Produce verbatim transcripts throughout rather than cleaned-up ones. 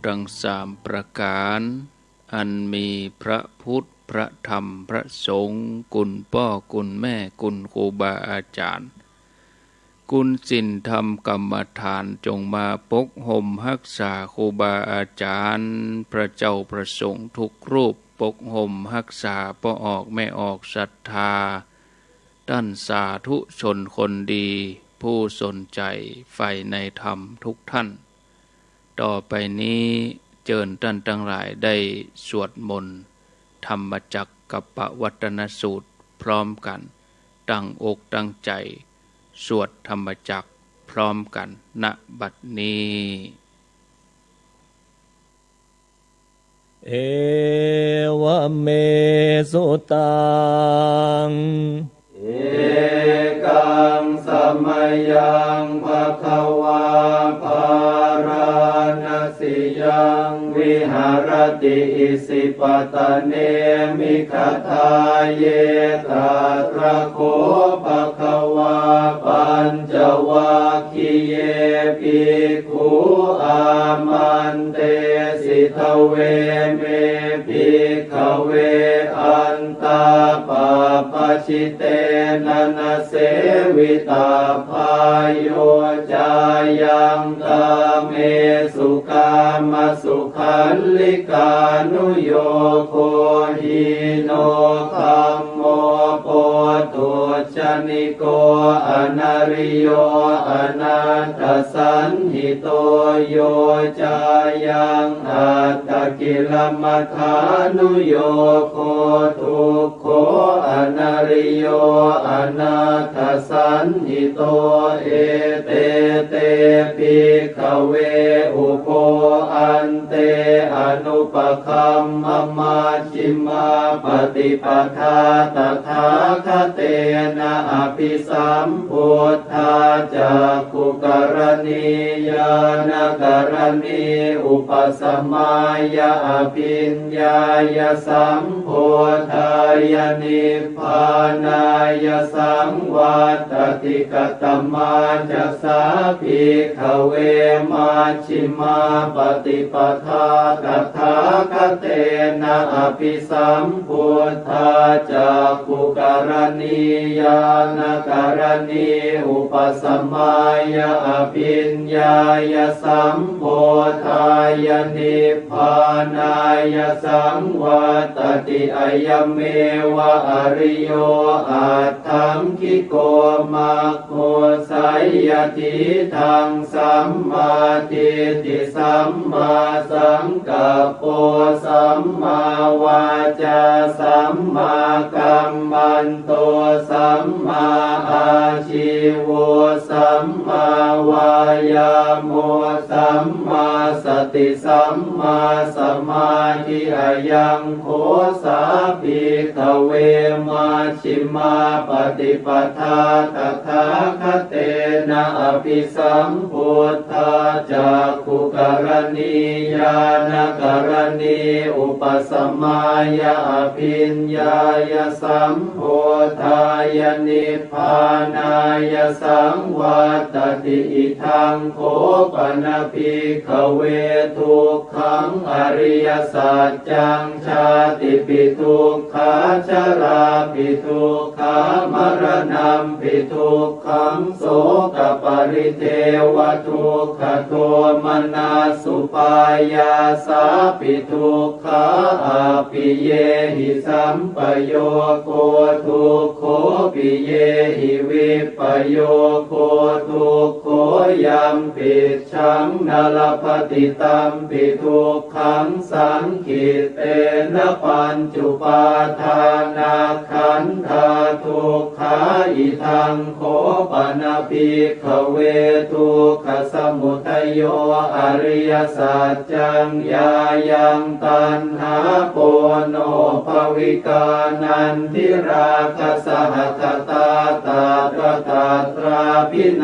ตังสามประก๋าน อันมีพระพุทธ พระธรรม พระสงฆ์ คุณป้อคุณแม่ คุณครูบาอาจ๋ารย์ คุณศีลธรรมกรรมฐาน จงมาปกห่มฮักษาครูบาอาจ๋ารย์ พระเจ้าพระสงฆ์ทุกรูป ปกห่มฮักษาป้อออกแม่ออกศรัทธา ต้านสาธุชนคนดี ผู้สนใจ๋ใฝ่ในธรรมทุกท่าน ต่อไปนี้เจิญต้านตังหลายได้สวดมนต์ธรรมจักกัปปวัตตนสูตรพร้อมกั๋น ตั้งอกตั้งใจ๋สวดธรรมจักพร้อมกั๋น ณ บัดนี้ เอวะเม สุตัง เอกัง สะมะยัง ภะคะวา พาราณะสียัง วิหะระติ อิสิปะตะเน มิกขะทาเย ตะตระโข ภะคะวา ปัญจวัคคีเย ภิกขุ อามันเตสิ ทะเวเม ภิกขะเว อันตา ปัพพะสิเตนะ นะเสวิตัพพา โย จายัง กาเมสุ กามะสุขัลลิกานุโยโก หีโน คัมโม โปทุจจนิโก อะนะริโย อะนัตถสันหิโต โย จายัง อัตตะกิลมถานุโยโก ทุกโข อะนะริโย อะนัตถสันหิโต เอเต เต ภิกขะเว อุโภ อันเต อะนุปะคัมมะ มัชฌิมาปะติปะทา ตถาคะเตนะ อะภิสัมพุทธา จักขุกะรณี ญาณะกะรณี อุปะสะมายะ อะภิญญายะ สัมโพธายะ นิพพานายะ สังวัตติ กะตะมะจะสา ภิกขะเว มัชฌิมาปะติปะทา ตถาคะเตนะ อะภิสัมพุทธา จักขุกะรณี ญาณะกะรณี อุปะสะมายะ อะภิญญายะ สัมโพธายะ นิพพานายะ สังวัตติ อะยะเมวะ อะริโย อัตถังคิโก มัคโค ไสยะถีฏฐัง สัมมาทิฏฐิ สัมมาสังกัปโป สัมมาวาจา สัมมากัมมันโต สัมมาอาชีโว สัมมาวายาโม สัมมาสติ สัมมาสมาธิ อะยังโข สา ภิกขะเว มัชฌิมาปะติปะทา ตถาคะเตนะ อะภิสัมพุทธา จักขุกะรณี ญาณะกะรณี อุปะสะมายะ อะภิญญายะ สัมโพธายะ นิพพานายะ สังวัตติ อิทังโข ปะนะ ภิกขะเว ทุกขัง อริยสัจจัง ชาติปิ ทุกขา ชะราปิ ทุกขา มะระณัมปิ ทุกขัง โสกะปะริเทวะทุกขะโทมนัสสุปายาสาปิ ทุกขา อัปปิเยหิ สัมปะโยโค ทุกโข ปิเยหิ วิปปะโยโค ทุกโข ยัมปิจฉัง นะ ละภะติ ตัมปิ ทุกขัง สังขิตเตนะ ปัญจุปาทานะขันธา ทุกขา อิทังโข ปะนะ ภิกขะเว ทุกขะสะมุทะโย อริยสัจจัง ญายัง ตัณหา โปโนภวิกา นันทิราคะสะหะคะตา ตัตระตัตราภิน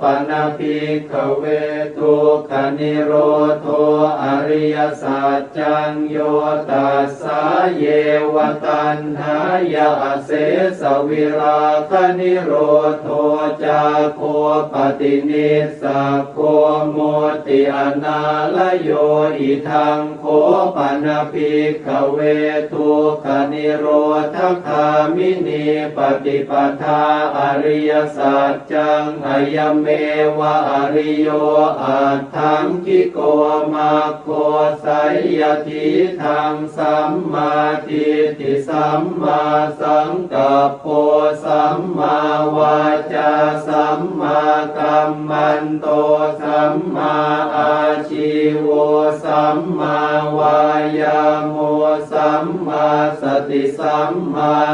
pana bhikkhave dukkhanirodho ariyasaccaṃ, yo tassāyeva taṇhāya asesavirāganirodho cāgo paṭinissag go mutti anālayo. Idaṃ kho pana bhikkhave dukkhanirodhagāminī paṭipadā ariyasaccaṃ, ayameva ariyo aṭṭhaṅgiko maggo, seyyathidaṃ: sammādiṭṭhi sammāsaṅkappo sammāvācā sammākammanto sammāājīvo sammāvāyāmo sammāsati sammāsamādhi.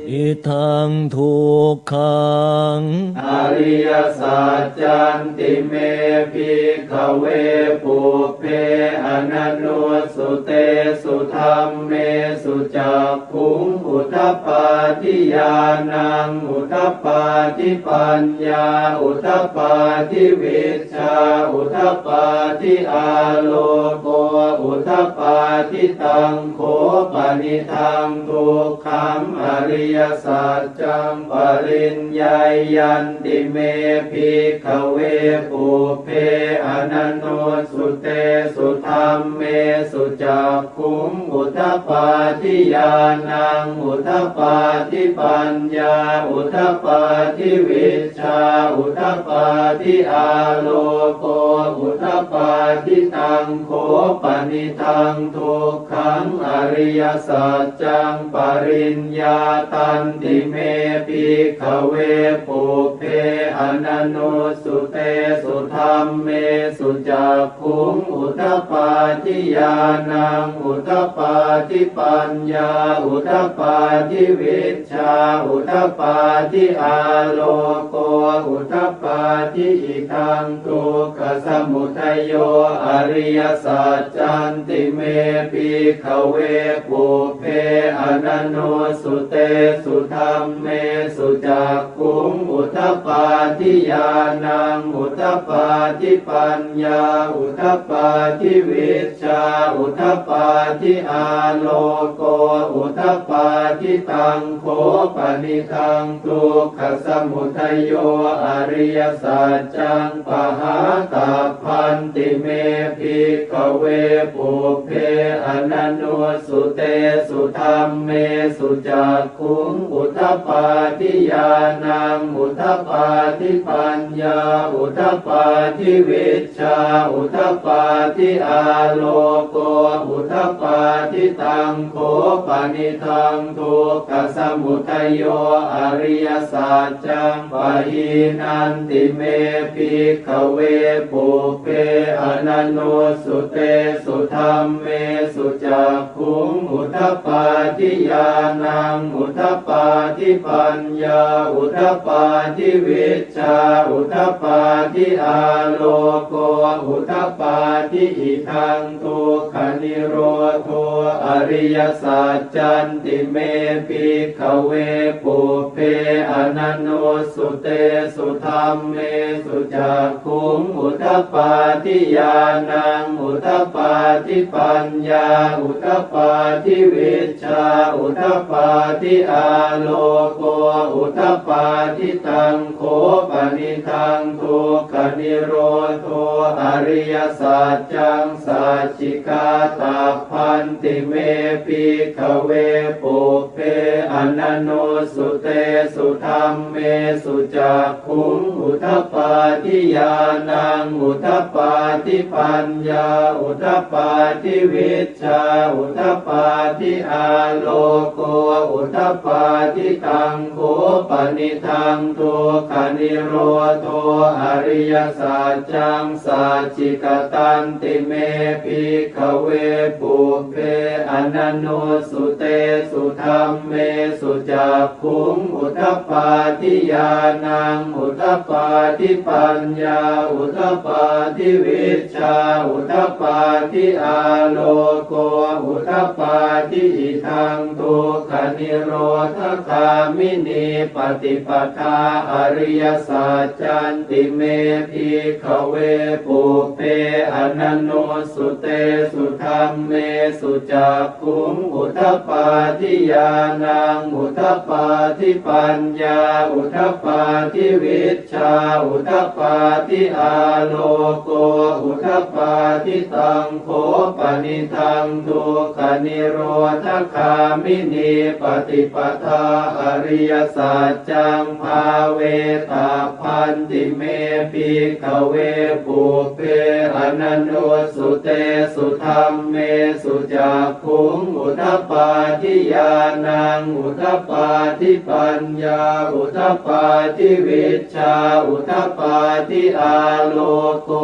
Idaṃ dukkhaṃ ariyasaccanti me bhikkhave pubbe ananussutesu dhammesu cakkhuṃ udapādi ñāṇaṃ udapādi paññā udapādi vij jā udapādi āloko udapādi. Taṃ kho panidaṃ dukkhaṃ ariyasaccaṃ pariññeyyanti me bhikkhave pubbe ananussutesu dhammesu cak khuṃ udapādi ñāṇaṃ udapādi paññā udapādi vijjā udapādi āloko udapādi. Taṃ kho panidaṃ dukkhaṃ ariyasaccaṃ pariññātanti me bhikkhave pubbe ananussutesu dhammesu cak khuṃ udapādi ñāṇaṃ udapādi paññā udapādi vijjā udapādi āloko udapādi. Idaṃ dukkhasamudayo ariyasaccanti me bhikkhave pubbe ananussutesu dhammesu cak khuṃ udapādi ñāṇaṃ udapādi paññā udapādi vijjā udapādi āloko udapādi. Taṃ kho panidaṃ dukkhasamudayo ariyasaccaṃ pahātabbanti me bhikkhave pubbe ananussutesu dhammesu cak khuṃ udapādi ñāṇaṃ udapādi paññā udapādi vijjā udapādi āloko udapādi. Taṃ kho panidaṃ dukkhasamudayo ariyasaccaṃ pahīnanti me bhikkhave pubbe ananussutesu dhammesu cak khuṃ udapādi ñāṇaṃ udapādi paññā udapādi vijjā udapādi āloko udapādi. Idaṃ dukkhanirodho ariyasaccanti me bhikkhave pubbe ananussutesu dhammesu cak khuṃ udapādi ñāṇaṃ udapādi paññā udapādi vijjā udapādi āloko udapādi. Taṃ kho panidaṃ dukkhanirodho ariyasaccaṃ sacchikātabbanti me bhikkhave pubbe ananussutesu dhammesu cak khuṃ udapādi ñāṇaṃ udapādi paññā udapādi vijjā udapādi udapādi, āloko udapādi. Taṃ kho panidaṃ dukkhanirodho ariyasaccaṃ, sacchikatanti me bhikkhave pubbe ananussutesu dhammesu cakkhuṃ udapādi, ñāṇaṃ udapādi, paññā udapādi, vijjā udapādi, āloko udapādi. Idaṃ dukkhanirodhagāminī paṭipadā ariyasaccanti me bhikkhave pubbe ananussutesu dhammesu cakkhuṃ udapādi, ñāṇaṃ udapādi, paññā udapādi, vijjā udapādi, āloko udapādi. Taṃ kho panidaṃ dukkhanirodhagāminī paṭipadā ariyasaccaṃ bhāvetabbanti me bhikkhave pubbe ananussutesu dhammesu cakkhuṃ udapādi, ñāṇaṃ udapādi, paññā udapādi, vijjā udapādi, āloko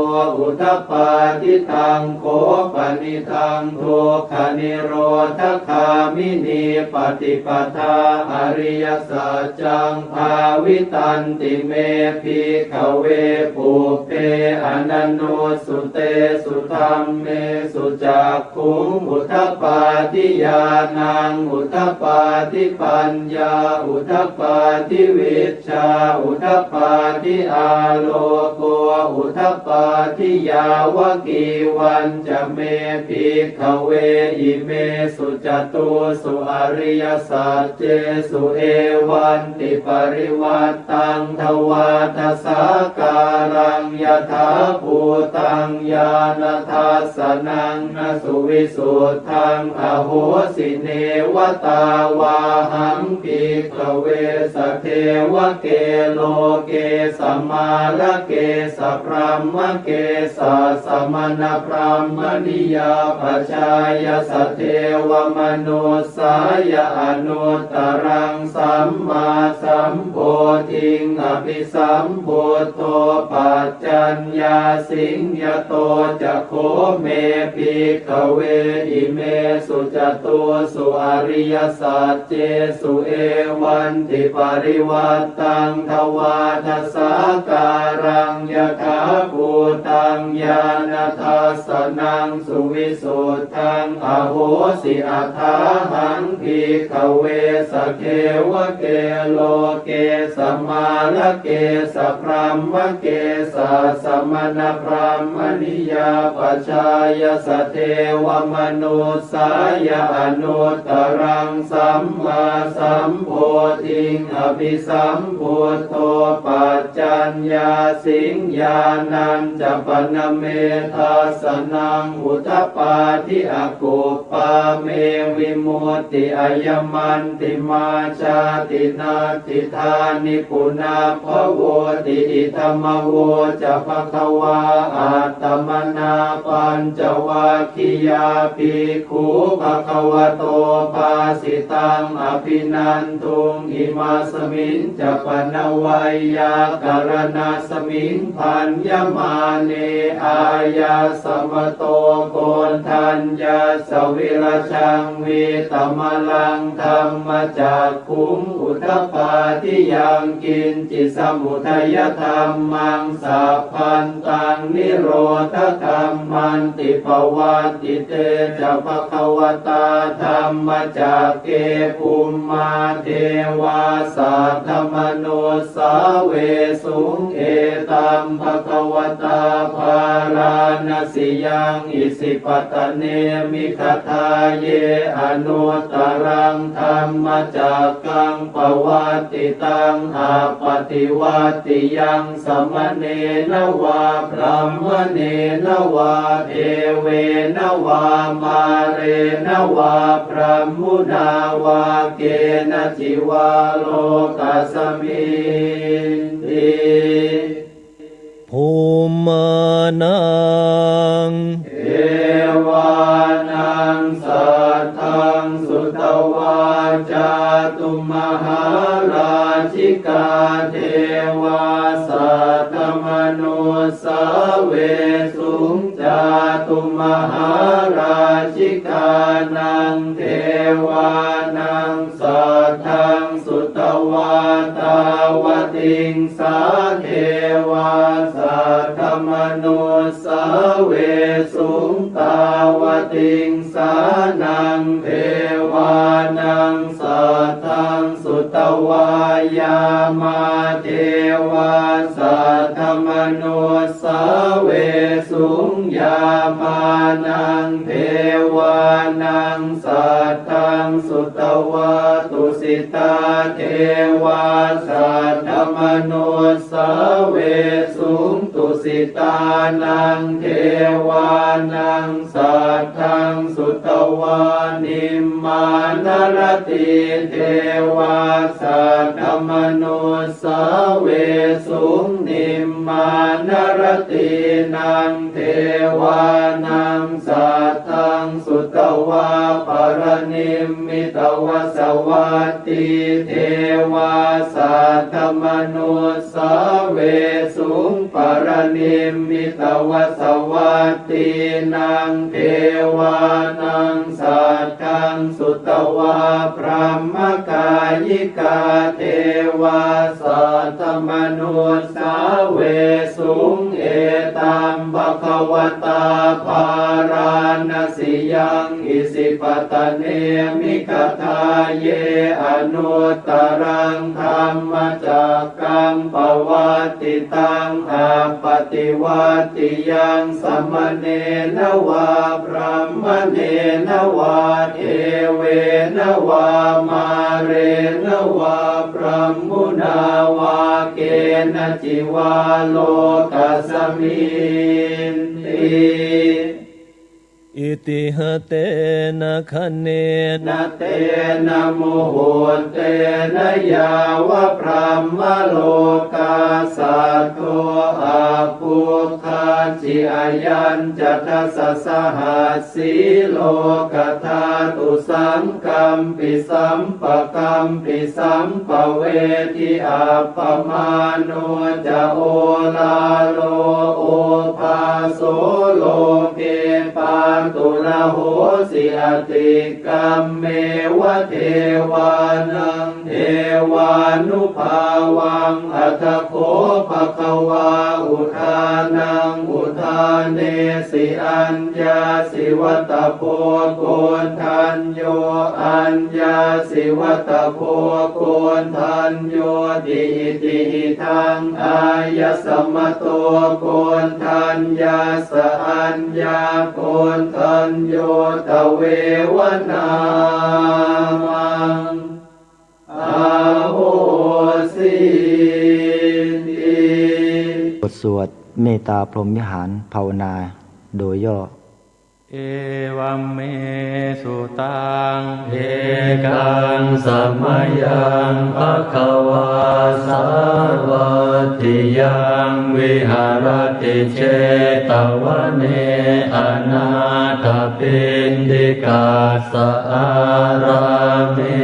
udapādi. Taṃ kho panidaṃ dukkhanirodhagāminī paṭipadā ariyasaccaṃ bhāvitanti me bhikkhave pubbe ananussutesu dhammesu cak khuṃ udapādi, ñāṇaṃ udapādi, paññā udapādi, vijjā udapādi, āloko udapādi. Yāvakīvañca me bhikkhave imesu catūsu ariyasaccesu evantiparivaṭṭaṃ dvādasākāraṃ yathābhūtaṃ ñāṇadassanaṃ na suvisuddhaṃ ahosi, neva tāvāhaṃ bhikkhave sadevake loke samārake sabrahmake sassamaṇabrāhmaṇiyā pajāya sadevamanussāya anuttaraṃ sammāsambodhiṃ abhisambuddho paccaññāsiṃ. Yato ca kho me bhikkhave imesu catūsu ariyasaccesu evantiparivaṭṭaṃ dvādasākāraṃ yathābhūtaṃ ñāṇadassanaṃ suvisuddhaṃ ahosi, athāhaṃ bhikkhave sadevake loke samārake sabrahmake sassamaṇabrāhmaṇiyā pajāya sadevamanussāya anuttaraṃ sammāsambodhiṃ abhisambuddho paccaññāsiṃ. Ñāṇañca pana me dassanaṃ udapādi, akuppā me vimutti, ayamantimā jāti, natthidāni punabbhavoti. Idamavoca bhagavā. Attamanā pañcavaggiyā bhikkhū bhagavato bhāsitaṃ abhinanduṃ. Imasmiñca pana veyyākaraṇasmiṃ bhaññamāne āyasmato Koṇḍaññassa virajaṃ vītamalaṃ dhammacakkhuṃ udapādi, yaṃ kiñci samudayadhammaṃ sabbantaṃ nirodhadhammanti. Pavattite ca bhagavatā dhammacakke bhummā devā saddamanussāvesuṃ. Etaṃ bhagavatā Bārāṇasiyaṃ Isipatane Migadāye anuttaraṃ dhammacakkaṃ pavattitaṃ appaṭivattiyaṃ samaṇena vā brāhmaṇena vā devena vā mārena vā brahmunā vā kenaci vā lokasminti. Bhummānaṃ devānaṃ sa Taṃ sutvā cātumahārājikā devā saddamanussāvesuṃ. Cātumahārājikānaṃ devānaṃ saddaṃ sutvā tāvatiṃsā devā saddamanussāvesuṃ. Tāvatiṃsānaṃ devānaṃ saddaṃ sutvā yāmā devā saddamanus sāvesuṃ. Yāmānaṃ devānaṃ saddaṃ sutvā tusitā devā saddamanussāvesuṃ. Tusitānaṃ devānaṃ saddaṃ sutvā nimmānaratī devā saddamanus sāvesuṃ. Nimmānaratīnaṃ devānaṃ saddaṃ sutvā paranimmitavasavattī devā saddamanussāvesuṃ. Paranimmitavasavattīnaṃ devānaṃ saddaṃ sutvā brahmakāyikā devā saddamanussāvesuṃ. Etaṃ bhagavatā bārāṇasiyaṃ isipatane migadāye anuttaraṃ dhammacak kaṃ pavattitaṃ appaṭivattiyaṃ samaṇena vā brāhmaṇena vā devena vā mārena vā brahmunā vā kenaci vā lokasminti. Itiha tena khaṇena tena muhuttena yāva brahmalokā saddo abbhuggacchi. Ayañca dasasahassī lokadhātu saṅkampi sampakampi sampavedhi. Appamāṇo ca oḷāro obhāso loke pāturahosi atikkammeva devānaṃ devānubhāvaṃ. Atha kho bhagavā udānaṃ udānesi: Aññāsi vata bho koṇḍañño, aññāsi vata bho koṇḍaññoti. Itihidaṃ āyasmato koṇḍaññassa aññākoṇḍañño tveva nāmaṃ ahosīti. บทสวดเมตตาพรหมวิหารภาวนาโดยย่อ Evaṃ me sutaṃ. Ekaṃ samayaṃ bhagavā sāvatthiyaṃ viharati jetavane anāthapiṇḍikassa ārāme.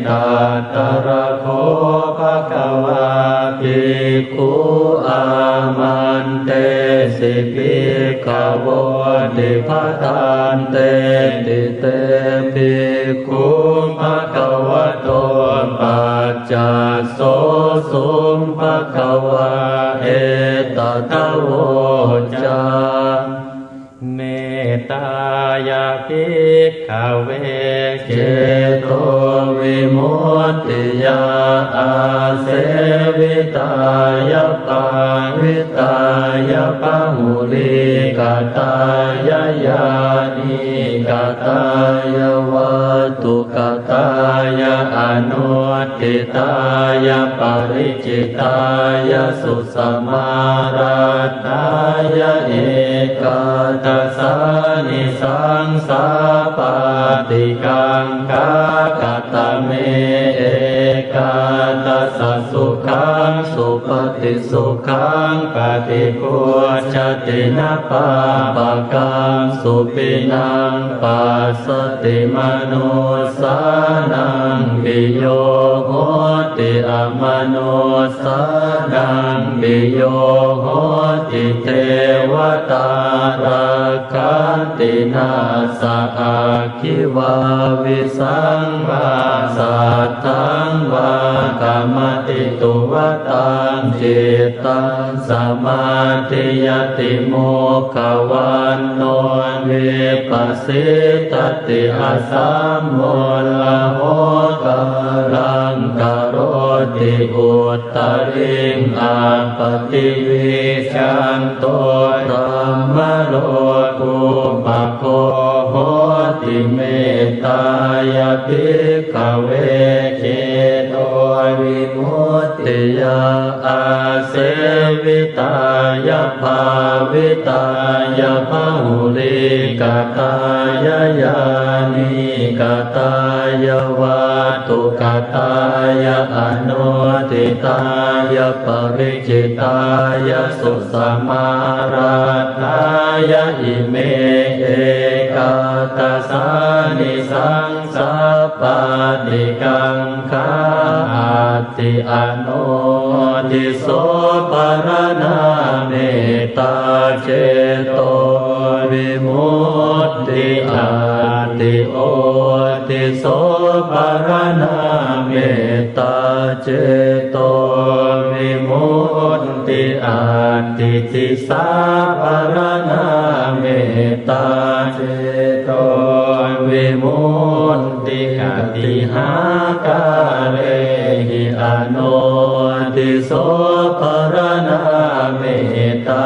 Tatra kho bhagavā bhikkhū āmantesi bhikkhavoti. Bhadanteti te bhikkhū bhagavato paccassosuṃ. Bhagavā etadavoca: Mettāya bhikkhave cetovimuttiyā āsevitāya pāvitāya bahulīkatāya yānīkatāya vatthukatāya anuṭṭhitāya paric citāya susamārādhāya ekādasānisaṃsā pāṭikaṅkhā. Katame ekādasa? Sukhaṃ supati sukhaṃ paṭibujjhati na pāpakaṃ supinaṃ passati manussānaṃ piyo hoti amanussānaṃ piyo hoti devatā rakkhanti nāssa aggi vā visaṃ vā satthaṃ vā khamatituva taṃ cittaṃ samādhiyati mukhavaṇṇo vippasīdati asammuḷho kālaṃ karoti uttariṃ appaṭivijjhanto brahmalokūpago hoti. Mettāya bhikkhave cetovimuttiyā āsevitāya bhāvitāya bahulīkatāya yānīkatāya vatthukatāya anuṭṭhitāya paric citāya susamāraddhāya ime ekādasānisaṃsā pāṭikaṅkhā atti. Anodhiso pharaṇā mettā cetovimutti atti. Odhiso pharaṇā mettā cetovimutti atti. Disā pharaṇā mettā cetovimutti katihākārehi. Anodhiso pharaṇā mettā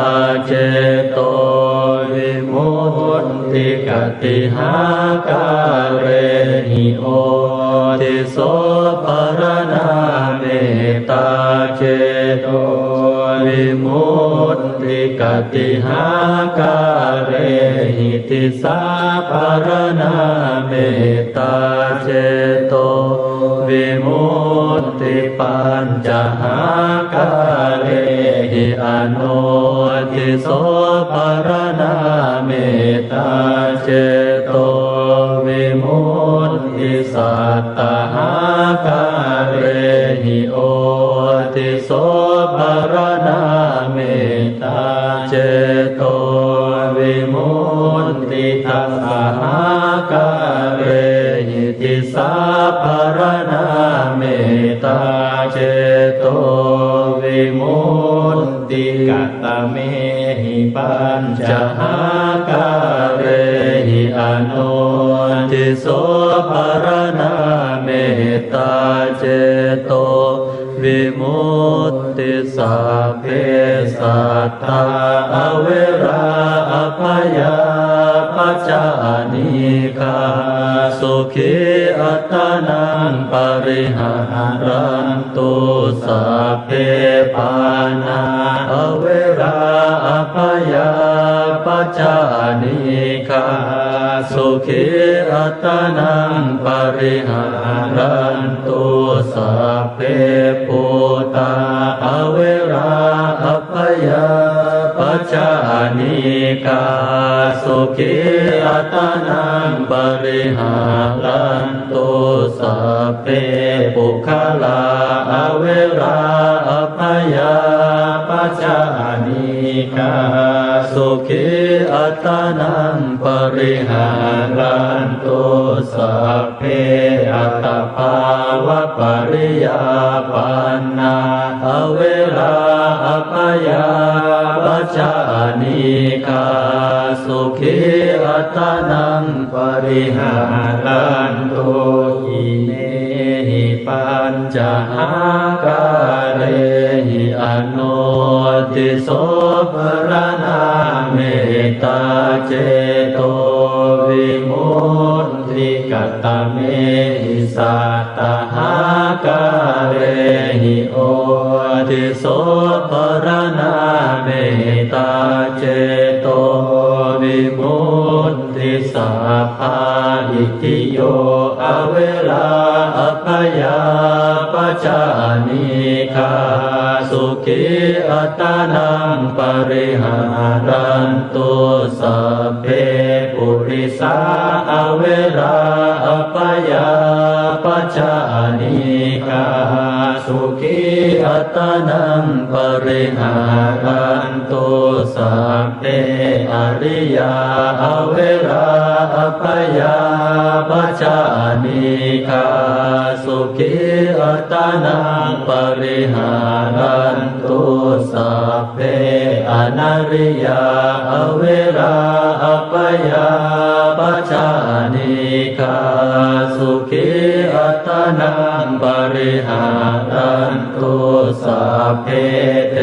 cetovimutti katihākārehi. Odhiso pharaṇā mettā cetovimutti katihākārehi. Disā pharaṇā mettā cetovimutti pañcahākārehi. Anodhiso pharaṇā mettā cetovimutti sattahākārehi. Odhiso pharaṇā mettā cetovimutti dasahākārehi. Disā pharaṇā mettā cetovimutti katamehi pañcahākārehi. Anodhiso pharaṇā mettā cetovimutti sabbe sattā averā abyāpajjhā anīghā sukhī attānaṃ pariharantu. Sabbe pāṇā averā abyāpajjhā anīghā sukhī attānaṃ pariharantu. Sabbe bhūtā averā abyāpajjhā anīghā sukhī attānaṃ pariharantu. Sabbe puggalā averā abyāpajjhā anīghā sukhī attānaṃ pariharantu. Sabbe attabhāvapariyāpannā averā abyāpajjhā anīghā sukhī attānaṃ pariharantu. Imehi pañcahākārehi anodhiso pharaṇā mettā cetovimutti katamehi sattahākārehi. Odhiso pharaṇā mettā cetovimutti sabbā itthiyo averā พยาปัจจานีฆา สุขีอัตตานังปริหารันตุ สัพเพปุริสาอเวรา อพยาปัจจานีฆา สุขีอัตตานังปริหารันตุ สัพเพอริยาอเวรา อพยาปัจจานีฆา สุขีอัตตานังปริหารันตุ สัพเพอนาริยาอเวรา อพยาปัจจานีฆา สุขีอัตตานังปริหารันตุ สัพเพเต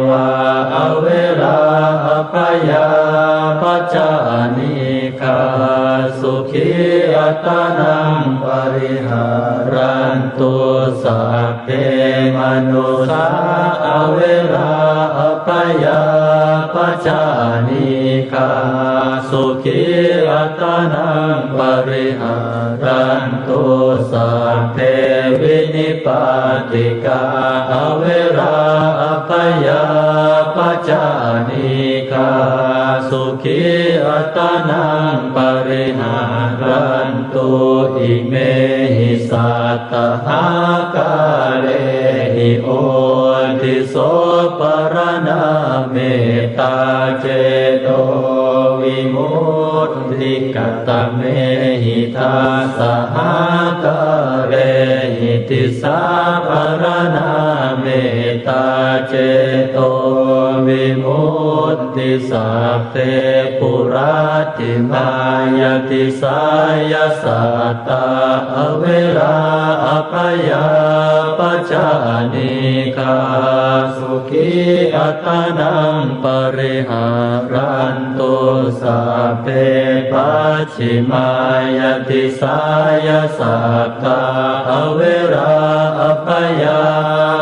วาอเวรา อพยาปัจจานีฆา สุขีอัตตานังปริหารันตุ สัพเพมนุสสาอเวรา อพยาปัจจานีฆา สุขีอัตตานังปริหารันตุ สัพเพวินิปาติกาอเวรา อพยาปัจจานีฆา สุขีอัตตานังปริหารันตุ อิเมหิสัตตหาการิหิ โอติโสปะระณา เมตตาเจโตวิมุตติ กะตะเมหิ ทัสสะหาการิหิ ติสสาปะระณา เมตตาเจโตวิมุตติ สัพเพปุรัตติมายาติสายาสัตตาอเวราอพยาปัจจานีฆา สุขีอัตตานังปริหารันตุ สัพเพปัจฉิมายาติสายาสัตตาอเวราอพยา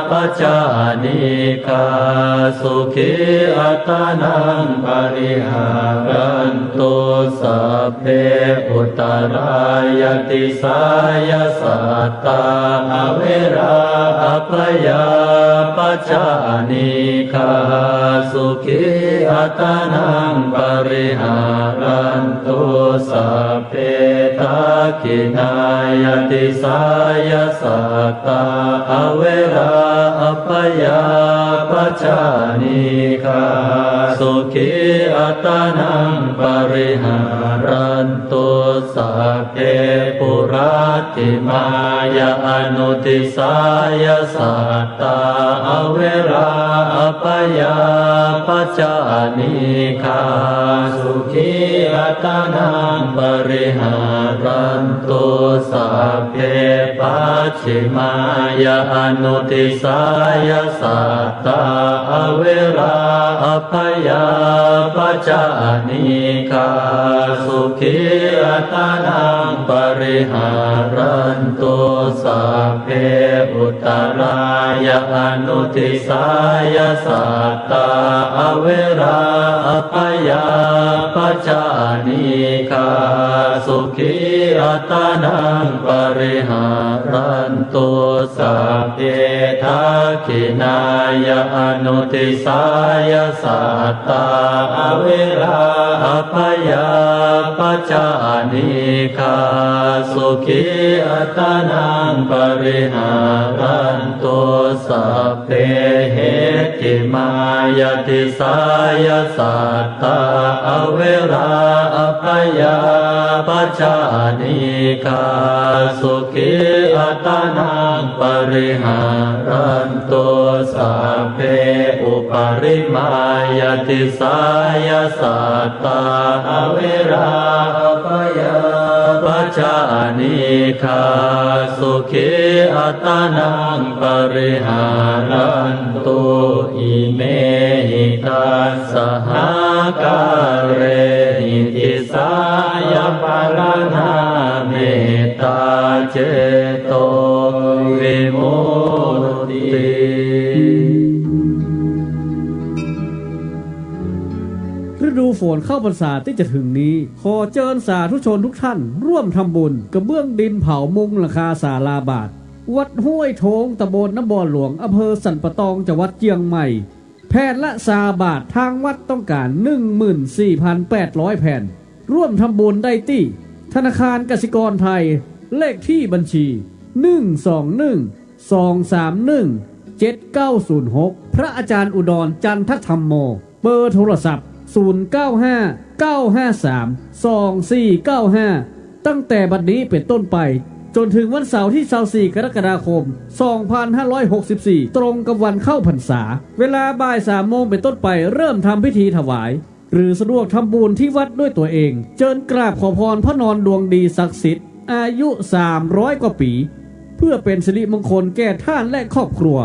ปัจจานีฆา สุขีอัตตานังปริหารันตุ สัพเพอุตตรายาติสายาสัตตาอเวราอพยาปัจจานีฆา สุขีอัตตานังปริหารันตุ สัพเพทักขิณายาติสายาสัตตาอเวราอพยาปัจจานีฆา สุขีอัตตานังปริหารันตุ สัพเพปุรัตติมายาอนุติสายาสัตตาอเวราอพยาปัจจานีฆา สุขีอัตตานังปริหารันตุ สัพเพปัจฉิมายาอนุติสายาสัตตาอเวราอพยาปัจจานีฆา สุขีอัตตานังปริหารันตุ สัพเพอุตตรายาอนุติสายาสัตตาอเวราอพยาปัจจานีฆา สุขีอัตตานังปริหารันตุ สัพเพทักขิณายาอนุติสายาสัตตาอเวราอพยาปัจจานีฆา สุขีอัตตานังปริหารันตุ สัพเพเหตถิมายาติสายาสัตตาอเวราอพยาปัจจานีฆา สุขีอัตตานังปริหารันตุ สัพเพอุปริมายาติสายาสัตตาอเวราอพยาปัจจานีฆา สุขีอัตตานังปริหารันตุ อิเมหิทัสสะหาการิหิ ติสายาปะระณา เมตตาเจโตวิมุตติ ฤดูฝนเข้าพรรษาตี้จะเถิงนี้ ขอเจิญสาธุชนทุกท่านร่วมทำบุญกระเบื้องดินเผามุงหลังคาศาลาบาตร วัดห้วยโท้ง ตำบลน้ำบ่อหลวง อำเภอสันป่าตอง จังหวัดเจียงใหม่ แผ่นละสามบาท ทางวัดต้องการ หนึ่งหมื่นสี่พันแปดร้อยแผ่น ร่วมทำบุญได้ตี้ธนาคารกสิกรไทย เลขที่บัญชี หนึ่งสองหนึ่ง สองสามหนึ่ง เจ็ดเก้าศูนย์หก พระอาจารย์อุดร จันทธัมโม เบอร์โทรศัพท์ ศูนย์เก้าห้า เก้าห้าสาม สองสี่เก้าห้า ตั้งแต่บัดนี้เป็นต้นไป จนถึงวันเสาร์ที่ ซาวสี่ กรกฎาคม สองพันห้าร้อยหกสิบสี่ ตรงกับวันเข้าพรรษา เวลาบ่ายสามโมงเป็นต้นไป เริ่มทำพิธีถวาย หรือสะดวกทำบุญที่วัดด้วยตัวเอง เจิญกราบขอพรพระนอนดวงดีศักดิ์สิทธิ์ อายุสามร้อยกว่าปี๋ เพื่อเป็นสิริมงคลแก่ท่านและครอบครัว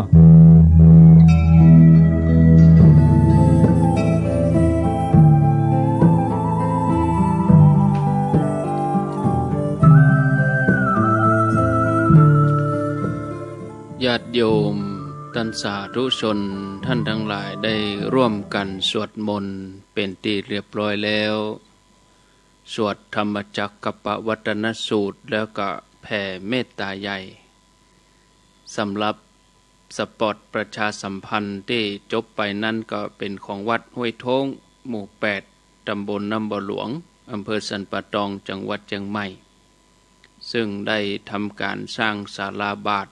ญาติโยมต้านสาธุชนท่านทั้งหลายได้ร่วมกั๋นสวดมนต์เป๋นตี้เรียบร้อยแล้ว สวดธรรมจักกัปปวัตตนสูตร แล้วก็แผ่เมตตาใหญ่ สำหรับสปอตประชาสัมพันธ์ตี้จบไปนั้นก็เป๋นของวัดห้วยโท้ง หมู่แปด ตำบลน้ำบ่อหลวง อำเภอสันป่าตอง จังหวัดเจียงใหม่ ซึ่งได้ทำก๋านสร้างศาลาบาตร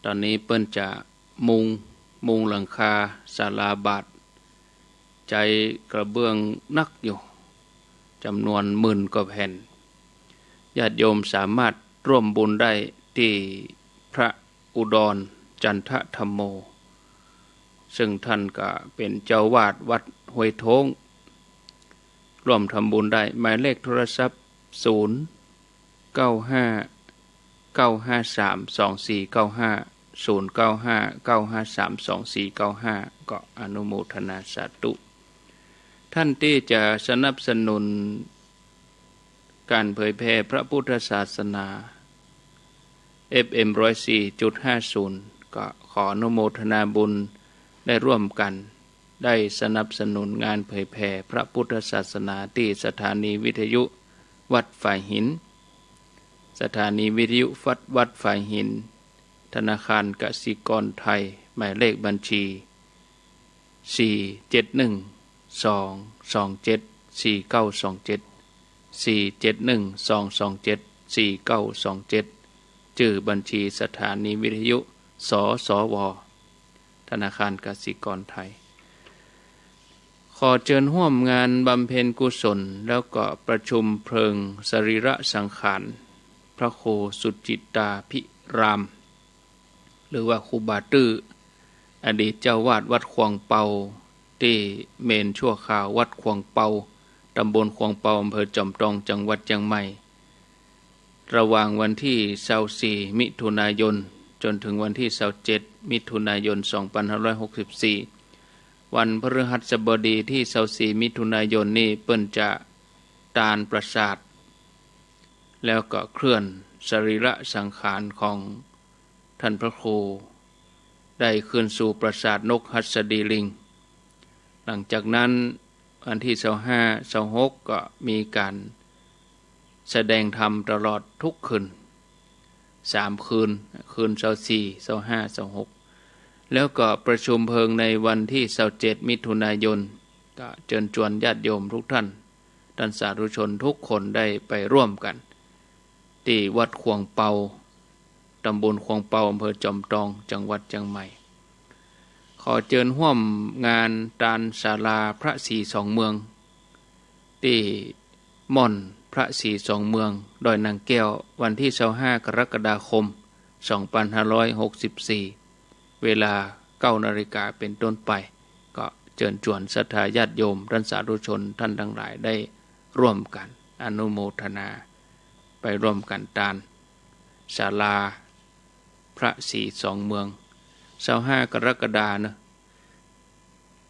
ต๋อนนี้เปิ้นจะมุง มุงหลังคาศาลาบาตร ใจ๊กระเบื้องนักอยู่ จ๋ำนวนหมื่นกว่าแผ่น ญาติโยมสามารถร่วมบุญได้ตี้พระอุดร จันทธัมโม ซึ่งท่านก็เป๋นเจ้าอาวาสวัดห้วยโท้ง ร่วมทำบุญได้ หมายเลขโทรศัพท์ ศูนย์เก้าห้า เก้าห้าสาม สองสี่เก้าห้า ศูนย์เก้าห้า เก้าห้าสาม สองสี่เก้าห้า ก็อนุโมทนาสาธุ ท่านตี้จะสนับสนุนก๋านเผยแผ่พระพุทธศาสนา เอฟเอ็ม ร้อยสี่จุดห้าศูนย์ ก็ขออนุโมทนาบุญได้ร่วมกั๋น ได้สนับสนุนงานเผยแผ่พระพุทธศาสนาตี้สถานีวิทยุวัดฝายหิน สถานีวิทยุวัด วัดฝายหิน ธนาคารกสิกรไทย หมายเลขบัญชี สี่เจ็ดหนึ่ง สองสองเจ็ด สี่เก้าสองเจ็ด สี่เจ็ดหนึ่ง สองสองเจ็ด สี่เก้าสองเจ็ด จื้อบัญชีสถานีวิทยุ สสว ธนาคารกสิกรไทย ขอเจิญฮ่วมงานบำเพ็ญกุศล แล้วก็ประชุมเพลิงสรีระสังขารพระครูสุจิตตาภิราม หรือว่าครูบาตื้อ อดีตเจ้าอาวาสวัดขวางเปา ตี้เมรุนชั่วคราววัดขวางเปา ตำบลขวางเปา อำเภอจอมตอง จังหวัดเจียงใหม่ ระหว่างวันตี้ซาวสี่ มิถุนายน จ๋นเถิงวันตี้ซาวเจ็ด มิถุนายน สองพันห้าร้อยหกสิบสี่ วันพฤหัสบดีตี้ซาวสี่ มิถุนายนนี้ เปิ้นจะตานประสาท แล้วก็เคลื่อนสรีระสังขารของท่านพระครู ได้คืนสู่ปราสาทนกหัสดีลิง หลังจากนั้นวันตี้ซาวห้า ซาวหก ก็มีก๋านแสดงธรรมตลอดทุกคืน สามคืน คืนซาวสี่ ซาวห้า ซาวหก แล้วก็ประชุมเพลิงในวันตี้ซาวเจ็ด มิถุนายน ก็เจิญจวนญาติโยมทุกท่าน ต้านสาธุชนทุกคนได้ไปร่วมกั๋น ตี้วัดขวางเปา ตำบลขวางเปา อำเภอจอมตอง จังหวัดเจียงใหม่ ขอเจิญฮ่วมงานตานศาลาพระศรีสองเมือง ตี้ม่อนพระศรีสองเมือง ดอยนางแก้ว วันตี้ซาวห้า กรกฎาคม สองพันห้าร้อยหกสิบสี่ เวลาเก้านาฬิกาเป๋นต้นไป ก็เจิญจวนศรัทธาญาติโยม ต้านสาธุชนท่านทั้งหลายได้ร่วมกั๋นอนุโมทนา ไปร่วมกั๋นตานศาลาพระศรีสองเมือง ซาวห้า กรกฎาเนาะ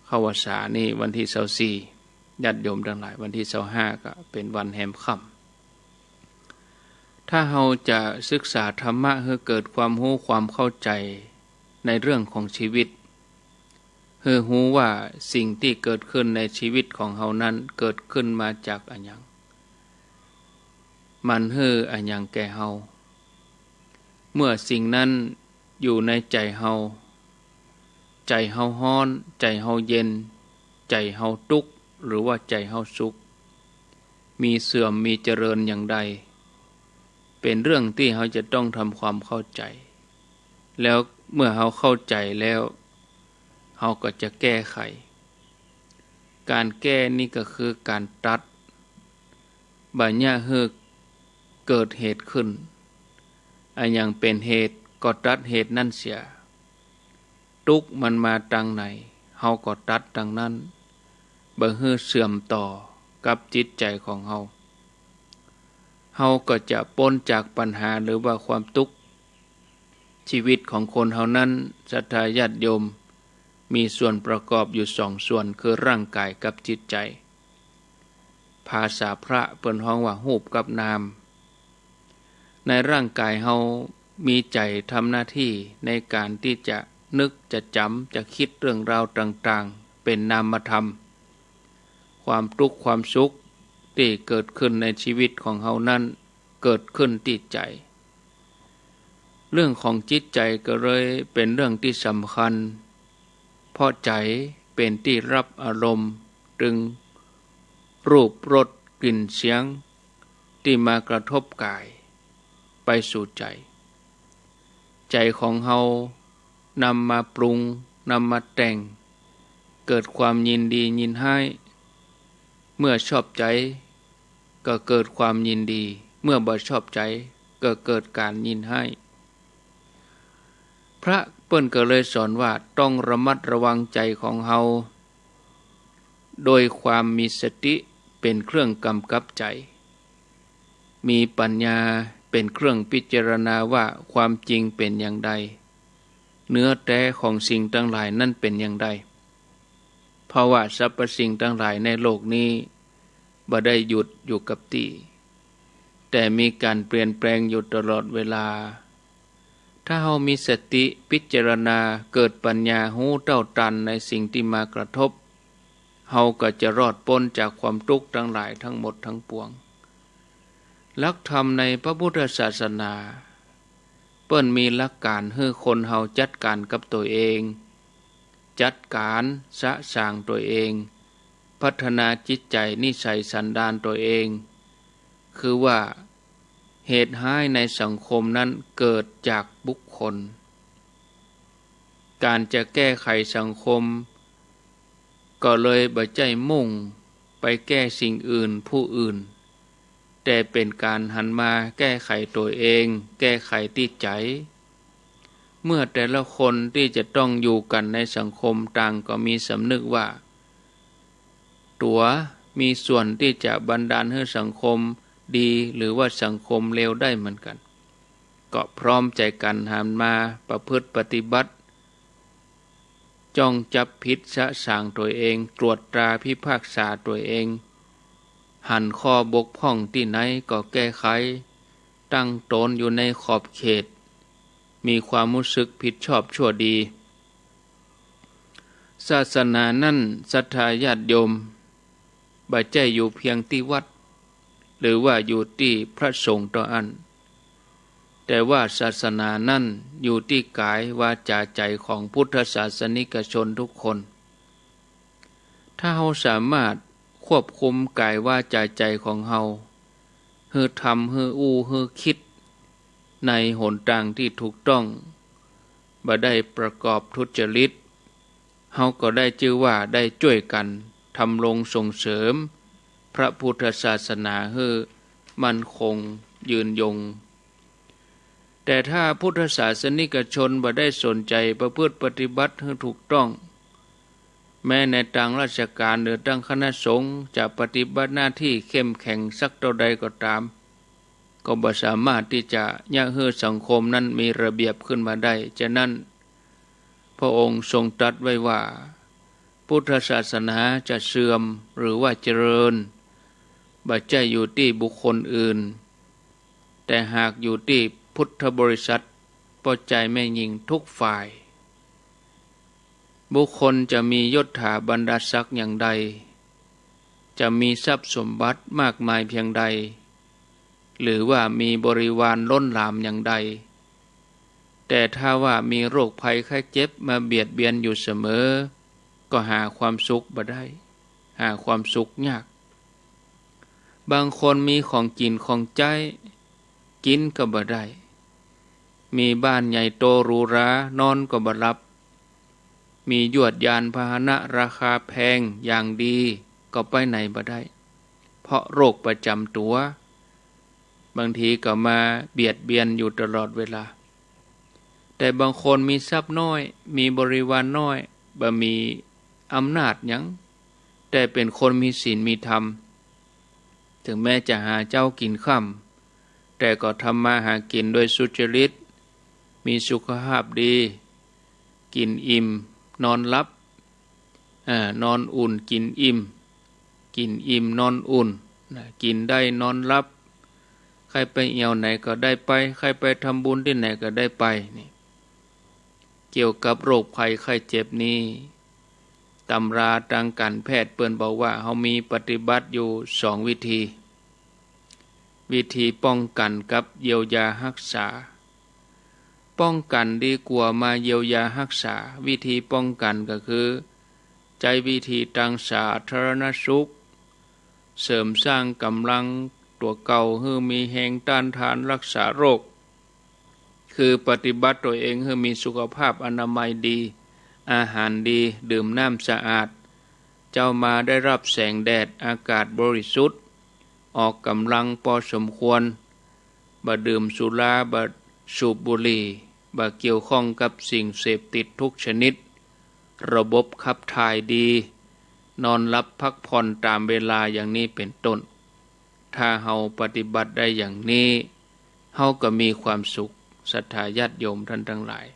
เข้าพรรษานี่วันตี้ซาวสี่ ญาติโยมทั้งหลาย วันตี้ซาวห้า ก็เป๋นวันแฮมค่ำ ถ้าเฮาจะศึกษาธรรมะหื้อเกิดความฮู้ความเข้าใจ๋ในเรื่องของชีวิต หื้อฮู้ว่าสิ่งตี้เกิดขึ้นในชีวิตของเฮานั้นเกิดขึ้นมาจากอะหยัง มันหื้ออะหยังแก่เฮา เมื่อสิ่งนั้นอยู่ในใจ๋เฮา ใจ๋เฮาฮ้อน ใจ๋เฮาเย็น ใจ๋เฮาตุ๊กข์ หรือว่าใจ๋เฮาสุข มีเสื่อมมีเจริญอย่างใด เป๋นเรื่องตี้เฮาจะต้องทำความเข้าใจ๋ แล้วเมื่อเฮาเข้าใจ๋แล้ว เฮาก็จะแก้ไข ก๋านแก้นี้ก็คือก๋านตัด บ่อย่าหื้อเกิดเหตุขึ้น อะหยังเป๋นเหตุก็ตัดเหตุนั้นเสีย ตุ๊กข์มันมาตางไหน เฮาก็ตัดตางนั้น บ่หื้อเสื่อมต่อกับจิตใจ๋ของเฮา เฮาก็จะป๊นจากปัญหาหรือว่าความตุ๊กข์ ชีวิตของคนเฮานั้น ศรัทธาญาติโยม มีส่วนประกอบอยู่สองส่วน คือร่างกายกับจิตใจ๋ ภาษาพระเปิ้นฮ้องว่าฮูปกับนาม ในร่างกายเฮามีใจ๋ทำหน้าตี้ในก๋านตี้จะนึก จะจ๋ำ จะกึ๊ดเรื่องราวต่างๆ เป๋นนามธรรม ความตุ๊กข์ความสุขตี้เกิดขึ้นในชีวิตของเฮานั้น เกิดขึ้นตี้ใจ๋ เรื่องของจิตใจ๋ก็เลยเป๋นเรื่องตี้สำคัญ เพราะใจ๋เป๋นตี้ฮับอารมณ์ ตึงรูป รส กลิ่น เสียง ตี้มากระทบก๋าย ไปสู่ใจ๋ ใจ๋ของเฮานำมาปรุง นำมาแต่ง เกิดความยินดียินฮ้าย เมื่อชอบใจ๋ ก็เกิดความยินดี เมื่อบ่ชอบใจ๋ ก็เกิดก๋านยินฮ้าย พระเปิ้นก็เลยสอนว่าต้องระมัดระวังใจ๋ของเฮา โดยความมีสติเป๋นเครื่องกำกับใจ๋ มีปัญญาเป๋นเครื่องพิจารณาว่าความจริงเป๋นอย่างใด เนื้อแต๊ของสิ่งตังหลายนั้นเป๋นอย่างใด เพราะว่าสรรพสิ่งตังหลายในโลกนี้บ่ได้หยุดอยู่กับตี้ แต่มีก๋านเปลี่ยนแปลงอยู่ตลอดเวลา ถ้าเฮามีสติพิจารณา เกิดปัญญาฮู้เต้าตันในสิ่งตี้มากระทบ เฮาก็จะรอดป๊นจากความตุ๊กข์ตังหลายทั้งหมดทั้งปวง หลักธรรมในพระพุทธศาสนา เปิ้นมีหลักก๋านหื้อคนเฮาจัดก๋านกับตั๋วเอง จัดก๋านสะสางตั๋วเอง พัฒนาจิตใจ๋นิสัยสันดานตั๋วเอง คือว่าเหตุฮ้ายในสังคมนั้นเกิดจากบุคคล ก๋านจะแก้ไขสังคม ก็เลยบ่ใจ้มุ่งไปแก้สิ่งอื่นผู้อื่น แต่เป๋นก๋านหันมาแก้ไขตั๋วเอง แก้ไขตี้ใจ๋ เมื่อแต่ละคนตี้จะต้องอยู่กั๋นในสังคมต่างก็มีสำนึกว่า ตั๋วมีส่วนตี้จะบันดาลหื้อสังคมดีหรือว่าสังคมเลวได้เหมือนกั๋น ก็พร้อมใจ๋กั๋นหันมาประพฤติปฏิบัติ จ้องจับผิดสะสางตั๋วเอง ตรวจตราพิพากษาตั๋วเอง หันข้อบกพร่องตี้ไหนก็แก้ไข ตั้งตนอยู่ในขอบเขต มีความฮู้สึกผิดชอบชั่วดี ศาสนานั้น ศรัทธาญาติโยม บ่ใจ้อยู่เพียงตี้วัด หรือว่าอยู่ตี้พระสงฆ์เต้าอั้น แต่ว่าศาสนานั้นอยู่ตี้ก๋ายวาจ๋าใจ๋ของพุทธศาสนิกชนทุกคน ถ้าเฮาสามารถควบคุมก๋ายวาจ๋าใจ๋ของเฮา หื้อทำ หื้ออู้ หื้อคิด ในหนตางตี้ถูกต้อง บ่ได้ประกอบทุจริต เฮาก็ได้จื้อว่าได้จ้วยกั๋นดำรงส่งเสริมพระพุทธศาสนาหื้อมั่นคงยืนยง แต่ถ้าพุทธศาสนิกชนบ่ได้สนใจ๋ประพฤติปฏิบัติหื้อถูกต้อง แม้ในตางราชก๋านหรือตางคณะสงฆ์จะปฏิบัติหน้าตี้เข้มแข็งสักเต้าใดก็ต๋าม ก็บ่สามารถตี้จะเยียะหื้อสังคมนั้นมีระเบียบขึ้นมาได้ ฉะนั้น พระองค์ทรงตรัสไว้ว่า พุทธศาสนาจะเสื่อมหรือว่าเจริญ บ่ใจ้อยู่ตี้บุคคลอื่น แต่หากอยู่ตี้พุทธบริษัท ป้อจายแม่ญิงทุกฝ่าย บุคคลจะมียศถาบรรดาศักดิ์อย่างใด จะมีทรัพย์สมบัติมากมายเพียงใด หรือว่ามีบริวารล้นหลามอย่างใด แต่ถ้าว่ามีโรคภัยไข้เจ็บมาเบียดเบียนอยู่เสมอ ก็หาความสุขบ่ได้ หาความสุขยาก บางคนมีของกิ๋นของใจ๊ กิ๋นก็บ่ได้ มีบ้านใหญ่โตหรูหรา นอนก็บ่หลับ มียวดยานพาหนะราคาแพงอย่างดี ก็ไปไหนบ่ได้ เพราะโรคประจำตั๋ว บางทีก็มาเบียดเบียนอยู่ตลอดเวลา แต่บางคนมีทรัพย์น้อย มีบริวารน้อย บ่มีอำนาจหยัง แต่เป๋นคนมีศีลมีธรรม ถึงแม้จะหาเจ๊ากิ๋นค่ำ แต่ก็ทำมาหากิ๋นโดยสุจริต มีสุขภาพดี กิ๋นอิ่ม นอนหลับ อ่า นอนอุ่น กิ๋นอิ่ม กิ๋นอิ่ม นอนอุ่น นะ กิ๋นได้ นอนหลับ ใค่ไปเอี่ยวไหนก็ได้ไป ใค่ไปทำบุญตี้ไหนก็ได้ไป นี่ เกี่ยวกับโรคภัยไข้เจ็บนี้ ตำราตางก๋านแพทย์เปิ้นบอกว่า เฮามีปฏิบัติอยู่สองวิธี วิธีป้องกั๋นกับเยียวยาฮักษา ป้องกั๋นดีกว่ามาเยียวยาฮักษา วิธีป้องกั๋นก็คือ ใจ๊วิธีตางสาธารณสุข เสริมสร้างก๋ำลังตั๋วเก่าหื้อมีแฮงต้านทานฮักษาโรค คือปฏิบัติตั๋วเองหื้อมีสุขภาพอนามัยดี อาหารดี ดื่มน้ำสะอาด เจ๊ามาได้ฮับแสงแดด อากาศบริสุทธิ์ ออกก๋ำลังปอสมควร บ่ดื่มสุรา บ่สูบบุหรี่ บ่เกี่ยวข้องกับสิ่งเสพติดทุกชนิด ระบบขับถ่ายดี นอนหลับพักผ่อนต๋ามเวลา อย่างนี้เป๋นต้น ถ้าเฮาปฏิบัติได้อย่างนี้ เฮาก็มีความสุข ศรัทธาญาติโยมต้านตังหลาย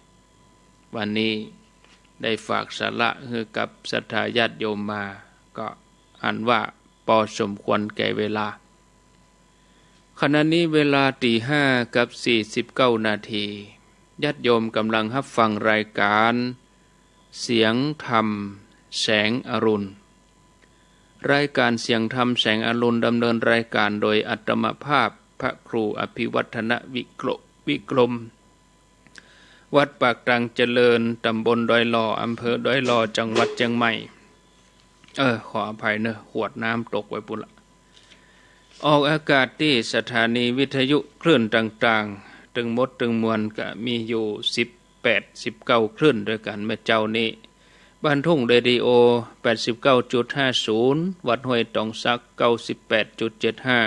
วันนี้ได้ฝากสาระหื้อกับศรัทธาญาติโยมมา ก็อันว่าปอสมควรแก่เวลา ขณะนี้เวลาตี๋ห้ากับสี่สิบเก้านาที ญาติโยมก๋ำลังฮับฟังรายก๋าน เสียงธรรมแสงอรุณ รายก๋านเสียงธรรมแสงอรุณ ดำเนินรายก๋านโดยอาตมาภาพพระครูอภิวัฒนวิโก วิกรม วัดปากตางเจริญ ต๋ำบลดอยหล่อ อำเภอดอยหล่อ จังหวัดเจียงใหม่ เออ ขออภัยเนอะ ขวดน้ำตกไว้ปู้นละ ออกอากาศตี้สถานีวิทยุคลื่นต่างๆ ตึงหมดตึงมวลก็มีอยู่สิบแปด สิบเก้าคลื่นด้วยกั๋นเมื่อเจ๊านี้ บ้านทุ่งเรดิโอ แปดสิบเก้าจุดห้าศูนย์ วัดห้วยตองสัก เก้าสิบแปดจุดเจ็ดห้า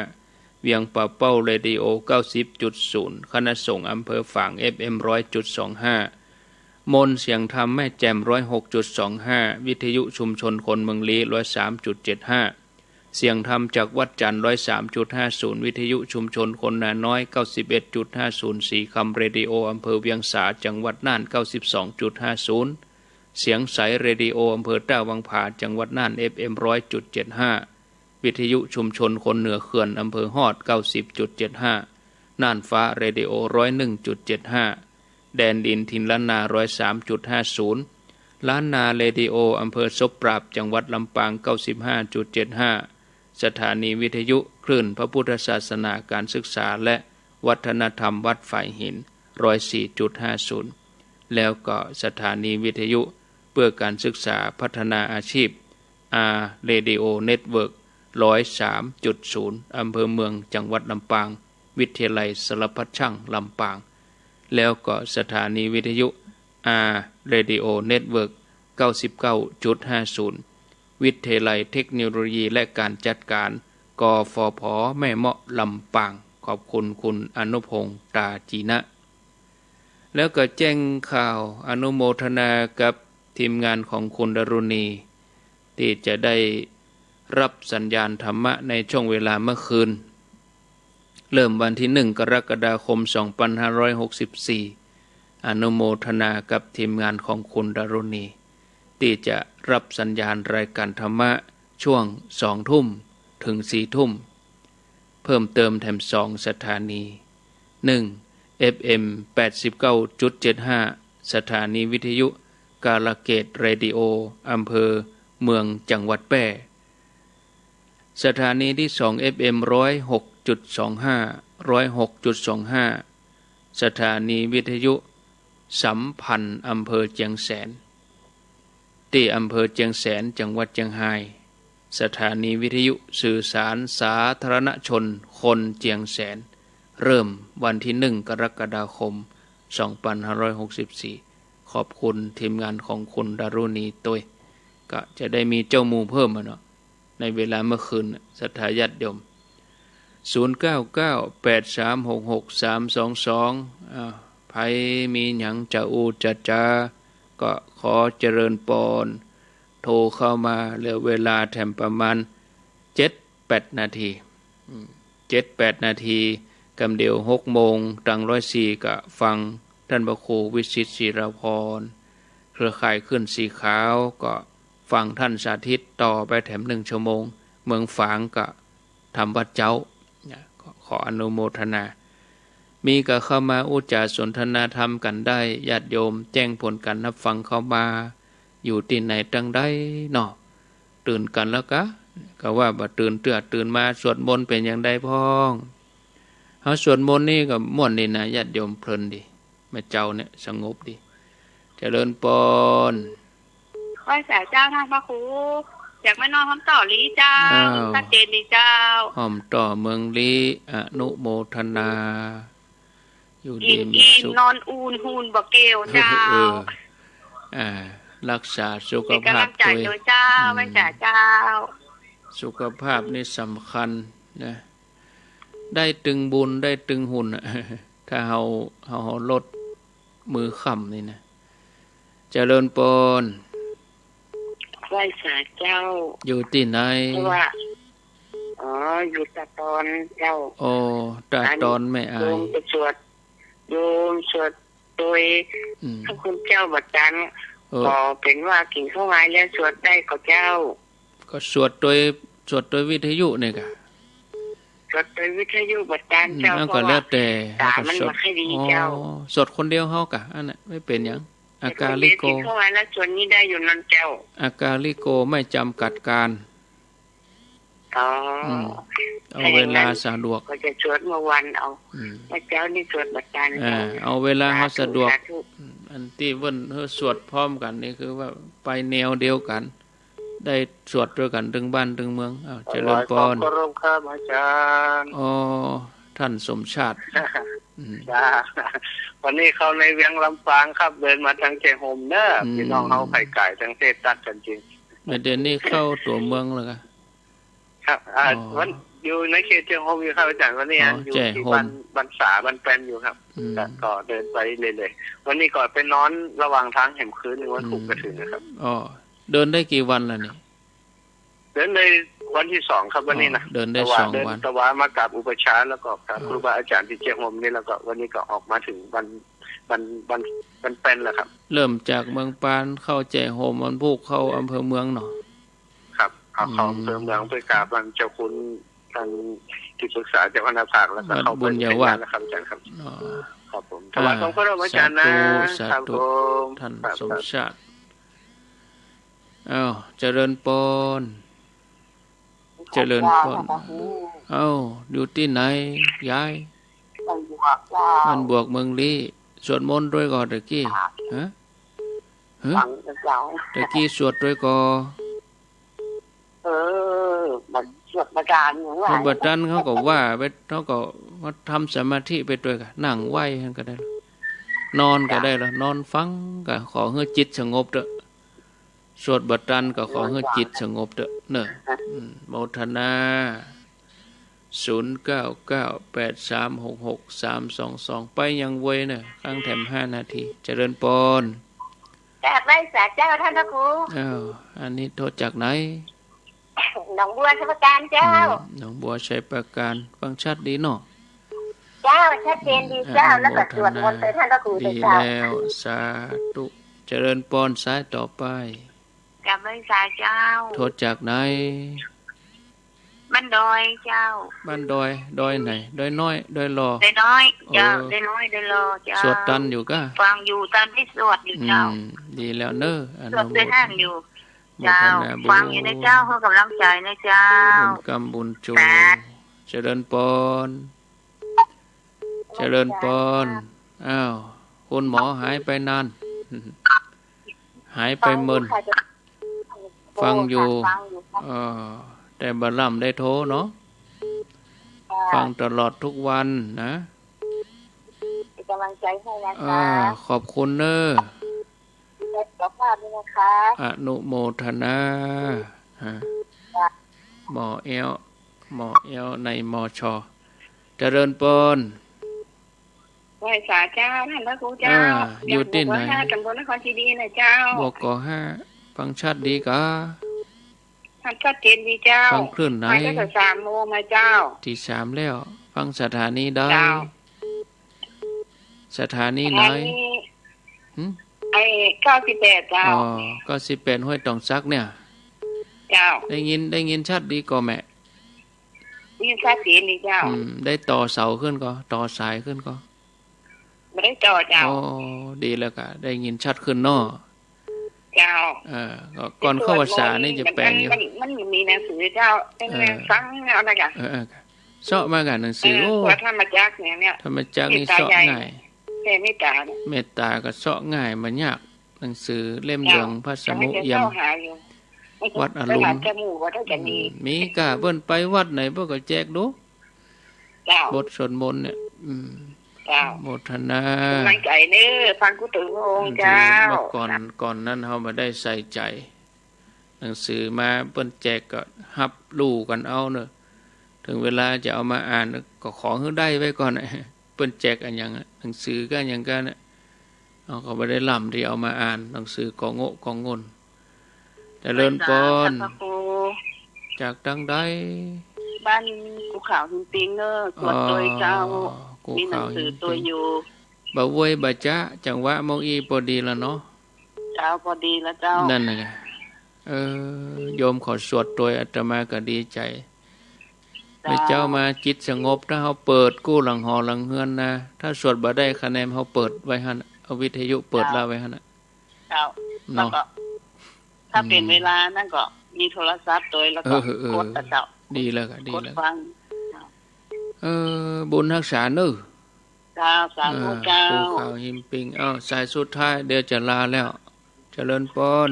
เวียงป่าเป้าเรดิโอ เก้าสิบจุดศูนย์ คณะสงฆ์อำเภอฝาง เอฟเอ็ม ร้อยจุดสองห้า มนต์เสียงธรรมแม่แจ่ม ร้อยหกจุดสองห้า วิทยุชุมชนคนเมืองลี้ ร้อยสามจุดเจ็ดห้า เสียงธรรมจากวัดจันทร์ ร้อยสามจุดห้าศูนย์ วิทยุชุมชนคนนาน้อย เก้าสิบเอ็ดจุดห้าศูนย์ สีคำเรดิโอ อำเภอเวียงสา จังหวัดน่าน เก้าสิบสองจุดห้าศูนย์ เสียงใสเรดิโอ อำเภอต้าวังผา จังหวัดน่าน เอฟเอ็ม ร้อยจุดเจ็ดห้า วิทยุชุมชนคนเหนือเขื่อน อำเภอฮอด เก้าสิบจุดเจ็ดห้า น่านฟ้าเรดิโอ ร้อยหนึ่งจุดเจ็ดห้า แดนดินถิ่นล้านนา ร้อยสามจุดห้าศูนย์ ล้านนาเรดิโอ อำเภอศพปราบ จังหวัดลำปาง เก้าสิบห้าจุดเจ็ดห้า สถานีวิทยุคลื่นพระพุทธศาสนา การศึกษาและวัฒนธรรมวัดฝายหิน ร้อยสี่จุดห้าศูนย์ แล้วก็สถานีวิทยุเพื่อการศึกษาพัฒนาอาชีพ อาร์ เรดิโอ เน็ตเวิร์ก ร้อยสามจุดศูนย์ อำเภอเมือง จังหวัดลำปาง วิทยาลัยสารพัดช่างลำปาง แล้วก็สถานีวิทยุ อาร์ เรดิโอ เน็ตเวิร์ก เก้าสิบเก้าจุดห้าศูนย์ วิทยาลัยเทคโนโลยีและการจัดการ กฟผ แม่เมาะ ลำปาง ขอบคุณคุณอนุพงษ์ ตาจีนะ แล้วก็แจ้งข่าวอนุโมทนากับทีมงานของคุณดารุณี ตี้จะได้ฮับสัญญาณธรรมะในช่วงเวลาเมื่อคืน เริ่มวันตี้หนึ่ง กรกฎาคม สองพันห้าร้อยหกสิบสี่ อนุโมทนากับทีมงานของคุณดารุณี ตี้จะฮับสัญญาณรายก๋านธรรมะช่วงสองทุ่มเถิงสี่ทุ่ม เพิ่มเติมแถมสองสถานี หนึ่ง เอฟเอ็ม แปดสิบเก้าจุดเจ็ดห้า สถานีวิทยุ กาลเกตเรดิโอ อำเภอเมือง จังหวัดแป้ สถานีตี้สอง เอฟเอ็ม ร้อยหกจุดสองห้า ร้อยหกจุดสองห้า สถานีวิทยุสัมพันธ์อำเภอเจียงแสน ตี้อำเภอเจียงแสน จังหวัดเจียงฮาย สถานีวิทยุสื่อสารสาธารณชนคนเจียงแสน เริ่มวันตี้หนึ่ง กรกฎาคม สองพันห้าร้อยหกสิบสี่ ขอบคุณทีมงานของคุณดารุณีตวย ก็จะได้มีเจ้าหมู่เพิ่มอะเนาะ ในเวลาเมื่อคืนน่ะ ศรัทธาญาติโยม ศูนย์เก้าเก้า แปดสามหกหกสามสองสอง อ่า ใผมีหยังจะอู้จะจ๋า ก็ขอเจริญปอน โทรเข้ามา เหลือเวลาแถมประมาณเจ็ดแปดนาที อืม เจ็ดแปดนาที กำเดียวหกโมง ตางร้อยสี่ ก็ฟังท่านพระครูวิชิต ศิรพร เครือข่ายคลื่นสีขาว ก็ฟังท่านสาธิตต่อไปแถมหนึ่งชั่วโมง เมืองฝางก็ทำวัดเจ๊า นะ ขอ ขออนุโมทนา มีก็เข้ามาอู้จ๋าสนทนาธรรมกั๋นได้ ญาติโยมแจ้งผลก๋านฮับฟังเข้ามา อยู่ตี้ไหนตังใดเนาะ ตื่นกั๋นแล้วกา ก็ว่าบ่ตื่นเตื้อ ตื่นมาสวดมนต์เป๋นอย่างใดพ่อง เฮาสวดมนต์นี่ก็ม่วนดีนะ ญาติโยมเพลินดี เมื่อเจ๊าเนี่ยสงบดี เจริญปอน ไหว้สาเจ้าท่านพระครู อยากมานอนห้อมต่อลี้เจ้า อ้าว ชัดเจนดีเจ้า ห้อมต่อเมืองลี้ อนุโมทนา อยู่ดีมีสุข กิ๋นอิ่มนอนอูน ฮูนบ่เกวเจ้า เออ อ่า รักษาสุขภาพ เป๋นก๋ำลังใจ๋ ตวย โดยเจ้า อืม ไหว้สาเจ้า สุขภาพนี่สำคัญนะ ได้ตึงบุญ ได้ตึงหุ่นอะ ถ้าเฮา เฮา เฮาลดมื้อค่ำนี่นะ เจริญปอน ไหว้สาเจ้า อยู่ตี้ไหน เพราะว่า อ๋อ อยู่ตาดตอนเจ้า อ๋อ ตาดตอนแม่อาย โยมจะสวด โยมสวดโตย อืม พระคุณเจ้าบ่ตัน เออ ก็เป๋นว่ากิ๋นข้าวงายแล้วสวดได้ก่อเจ้า ก็สวดโตย สวดโตยวิทยุนี่กะ สวดโตยวิทยุบ่ตัน อืม เจ้า อันก็แล้วแต่ เพราะว่าตามันบ่ค่อยดีเจ้า อ๋อ สวดคนเดียวเฮากะ อันนั้นไม่เป๋นหยัง อากาลิโก กิ๋นข้าวงายแล้วสวดนี่ได้อยู่นั่นเจ้า อากาลิโกไม่จำกัดการ อ๋อ อืม เอาเวลาสะดวก ก็จะสวดเมื่อวันเอา อืม เมื่อเจ๊านี่สวดบ่ตัน อ่า เจ้า เอาเวลาเฮาสะดวก สาธุ สาธุ อืม อันตี้เปิ้นเฮาสวดพร้อมกั๋นนี่คือว่าไปแนวเดียวกั๋น ได้สวดตวยกั๋นตึงบ้านตึงเมือง อ้าว เจริญปอน ขอเคารพครับอาจารย์ อ๋อ ท่านสมชาติ อืม จ้า วันนี้เข้าในเวียงลำปางครับ เดินมาตางแจ้ห่มเน้อ อืม พี่น้องเฮาไผก๋ายตางเทศตั๊กกั๋นจริง เดี๋ยวนี้เข้าตั๋วเมืองแล้วกะ ครับ อ่า อ๋อ วัน อยู่ในเขตแจ้ห่มอยู่ครับอาจารย์ วันนี้ อ๋อ อยู่ตี้ แจ้ห่ม บ้าน บ้านสา บ้านแป้นอยู่ครับ อืม ก็ ก็เดินไปเรื่อยๆ วันนี้ก็ไปนอนระหว่างตางแหมคืนหนึ่ง วันศุกร์ อืม ก็ถึงนะครับ อ๋อ เดินได้กี่วันแล้วนี่ เดินได้วันตี้สองครับวันนี้นะ อ๋อ เดินได้สองวัน แต่ว่าเดินตะวามากราบอุปัชฌาย์ แล้วก็กราบ อ๋อ ครูบาอาจารย์ตี้แจ้ห่มนี่ แล้วก็วันนี้ก็ออกมาถึงบ้าน บ้าน บ้าน บ้านแป้นแล้วครับ เริ่มจากเมืองปานเข้าแจ้ห่ม วันพุธเข้าอำเภอเมืองเนาะ ครับ เอา อืม เข้าอำเภอเมืองไปกราบท่านเจ้าคุณ ท่านที่ปรึกษาเจ้าคณะภาค แล้วก็เข้าไป วัดบุญญาวาส แล้วครับอาจารย์ครับ อ๋อ ครับผม ถวายความเคารพอาจารย์นะ สาธุ สาธุ ครับผม ท่าน ครับ สมชาติ อ้าว เจริญปอน เจริญปอน เจ้า อ้าว อยู่ตี้ไหนยาย บ้านบวกเจ้า บ้านบวกเมืองลี้ สวดมนต์ตวยก่อตะกี้ ฮะ ฮะ ฟังเจ้า ตะกี้สวดตวยก่อ เออ บ่ สวดบ่ตัน บ่ตัน เฮาก็ว่าไป เฮาก็มาทำสมาธิไปตวยกะ นั่งไหว้หั้นก็ได้ นอนก็ได้ละ นอนฟังกะ ขอหื้อจิตสงบเต๊อะ สวดบ่ตันก็ขอหื้อจิตสงบเต๊อะเนาะ อืม โมทนา ศูนย์เก้าเก้า แปดสามหกหก สามสองสอง ไปยังเวยเนาะ ครั้งแถมห้านาที เจริญปอน กราบไหว้สาเจ้าท่านพระครู อ้าว อันนี้โทรจากไหน หนองบัวไชยปราการเจ้า อืม หนองบัวไชยปราการ ฟังชัดดีเนาะ เจ้า ชัดเจนดีเจ้า อืม แล้วก็สวดมนต์ไปท่านพระครู ดี เจ้า แล้ว สาธุ เจริญปอน สายต่อไป กราบไหว้สาเจ้า โทรจากไหน แหม บ้านดอยเจ้า บ้านดอย ดอยไหน ดอยน้อย ดอยหล่อ ดอยน้อยเจ้า เออ ดอยน้อย ดอยหล่อเจ้า สวดตันอยู่ก้า ฟังอยู่ ตันตี้สวดอยู่เจ้า อืม ดีแล้วเน่อ อนุโมทนา สวดตวยหั้นอยู่ โมทนาบุญ เจ้า ฟังอยู่นะเจ้า หื้อกำลังใจ๋นะเจ้า บุญกำบุญจู๋ สาธุ เจริญปอน เจริญปอน อ้าว คุณหมอหายไปนาน หายไปเมิน ฟังอยู่ค่ะ ฟังอยู่ค่ะ เออ แต่บ่ล้ำได้โทรเนาะ ค่ะ ฟังตลอดทุกวันนะ เป็นกำลังใจให้นะคะ เออ ขอบคุณเน่อ ดูแลสุขภาพด้วยนะคะ อนุโมทนา ฮะ ค่ะ หมอแอ้ว หมอแอ้วใน มช เจริญปอน ไหว้สาเจ้า ท่านพระครูเจ้า อ่า อยู่ตี้ไหน บ้านหมู่เกาะห้า ตำบลนครเจดีย์นะเจ้า หมู่เกาะห้า ฟังชัดดีกา ฟังชัดเจนดีเจ้า ฟังคลื่นไหน มาตั้งแต่สามโมงนะเจ้า ตี้สามแล้ว ฟังสถานีใด เจ้า สถานีไหน สถานี หึ ไอ้ เก้าสิบแปดเจ้า อ๋อ เก้าสิบแปด ห้วยตองสักเนี่ย เจ้า ได้ยิน ได้ยินชัดดีก่อแม่ ได้ยินชัดเจนดีเจ้า อืม ได้ต่อเสาขึ้นก่อ ต่อสายขึ้นก่อ บ่ได้ต่อเจ้า อ๋อ ดีแล้วกา ได้ยินชัดขึ้นเนาะ เจ้า เออ ก็ก่อนเข้าพรรษานี่จะแป๋งอยู่ มัน มัน มันมีหนังสือเจ้า เออ ฟังเอานะกะ เออ เออ เซาะมากาหนังสือ เออ โอ้ พวกธรรมจักรเนี่ย เนี่ย ธรรมจักรนี่เซาะง่าย เมตตาเนี่ย เมตตาก็เซาะง่าย บ่ยาก หนังสือเล่มเหลือง เจ้า พระสมุเอี่ยม จะเซาะหาอยู่ วัดอรุณ ไปหาเจ้าหมู่ก็ได้จะมี อืม มีกา เปิ้นไปวัดไหนเปิ้นก็แจกดู เจ้า บทสวดมนต์เนี่ย อืม เจ้า โมทนา กำลังใจ๋เน่อ ฟังกูตึงพระองค์เจ้า เมื่อก่อน ก่อนนั้นเฮาบ่ได้ใส่ใจ๋ หนังสือมาเปิ้นแจกก็ฮับลู่กั๋นเอาเน่อ เถิงเวลาจะเอามาอ่านก็ขอหื้อได้ไว้ก่อน เปิ้นแจกอะหยังอะ หนังสือก้าหยังก้าเนี่ย เฮาก็บ่ได้ล้ำตี้เอามาอ่าน หนังสือก่อโง่ก่องุ่น เจริญปอน พระครู จากตางใด บ้านกูขาวหินปิงเน่อ สวดตวยเจ้า อ๋อ กูขาวหินปิง มีหนังสือตวยอยู่ บ่เว่ยบ่จ๊ะ จังหวะเมื่ออี้ปอดีละเนาะ เจ้า ปอดีละเจ้า นั่นน่ะ เออ โยมเขาสวดตวย อาตมาก็ดีใจ๋ เจ้า แม่เจ้ามาจิตสงบ ถ้าเฮาเปิดกู้หลังหอหลังเฮือนนะ ถ้าสวดบ่ได้คะแนน เฮาเปิดไว้หั้น เอาวิทยุเปิด เจ้า ละไว้หั้นน่ะ เจ้า เนาะ แล้วก็ ถ้าเป๋น อืม เวลานั้นก็มีโทรศัพท์ตวย แล้วก็ เออ เออ กดอะเจ้า ดีแล้วกะ ดีแล้ว กดฟัง เออ บุญฮักษาเน่อ เจ้า สาธุเจ้า อ่า ภูเขาหินปิง เอ้า สายสุดท้าย เดี๋ยวจะลาแล้ว เจริญปอน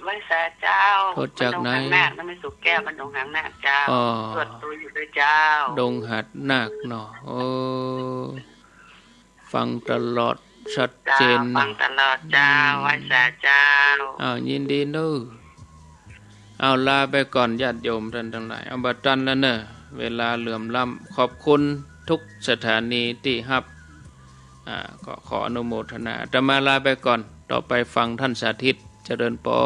ไหว้สาเจ้า โทษจากไหน บ้านดงหางนาค บ้านแม่สุกแก้ว บ้านดงหางนาคเจ้า อ๋อ สวดตวยอยู่เน่อเจ้า ดงหาดนาคเนาะ โอ้ ฟังตลอดชัดเจน เจ้า ฟังตลอดเจ้า อืม ไหว้สาเจ้า อ้าว ยินดีเน่อ เอาลาไปก่อนญาติโยมท่านทั้งหลาย เอาบ่ตันแล้วเน่อ เวลาเหลื่อมล้ำ ขอบคุณทุกสถานีตี้ฮับ อ่า ก็ขออนุโมทนา อาตมาลาไปก่อน ต่อไปฟังท่านสาธิต เจริญปอน